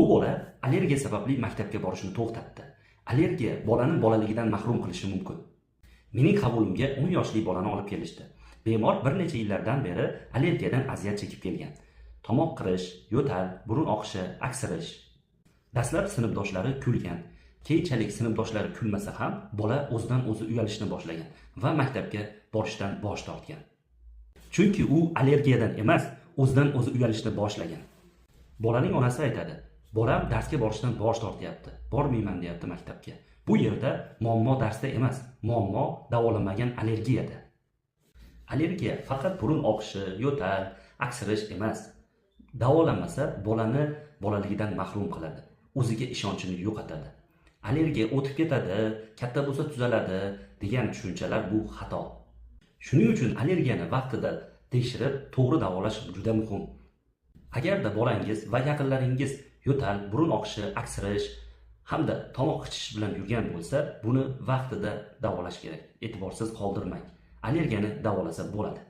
Bu bola allergiya sababli maktabga borishni to'xtatdi. Allergiya bolani bolaligidan mahrum qilishi mumkin. Mening qabulimga 10 yoshli bolani olib kelishdi. Bemor bir necha yillardan beri allergiyadan aziyat chekib kelgan. Tomoq qirish, yo'tal, burun oqishi, aksirish. Dastlab sinfdoshlari kulgan. Keyinchalik sinfdoshlari kulmasa ham bola o'zidan o'zi uyalishni boshlagan va maktabga borishdan bosh tortgan. Chunki u allergiyadan emas, o'zidan o'zi uyalishni boshlagan. Bolaning onasi aytadi: "Bolam darsga borishdan bosh tortyapti, bormayman deyapti maktabga." Bu yerda muammo darsda emas, muammo davolanmagan allergiyada. Allergiya faqat burun oqishi, yo'tal, aksirish emas. Davolanmasa bolani bolaligidan mahrum qiladi, o'ziga ishonchini yo'qotadi. Allergiya o'tib ketadi, katta bo'lsa tuzaladi degan tushunchalar bu xato. Shuning uchun allergiyani vaqtida tekshirib, to'g'ri davolash juda muhim. Agarda bolangiz va yaqinlaringiz yo'tal, burun oqishi, aksirish hamda tomoq qichish bilan yurgan bo'lsa, buni vaqtida davolash kerak. E'tiborsiz qoldirmang. Allergiyani davolasa bo'ladi.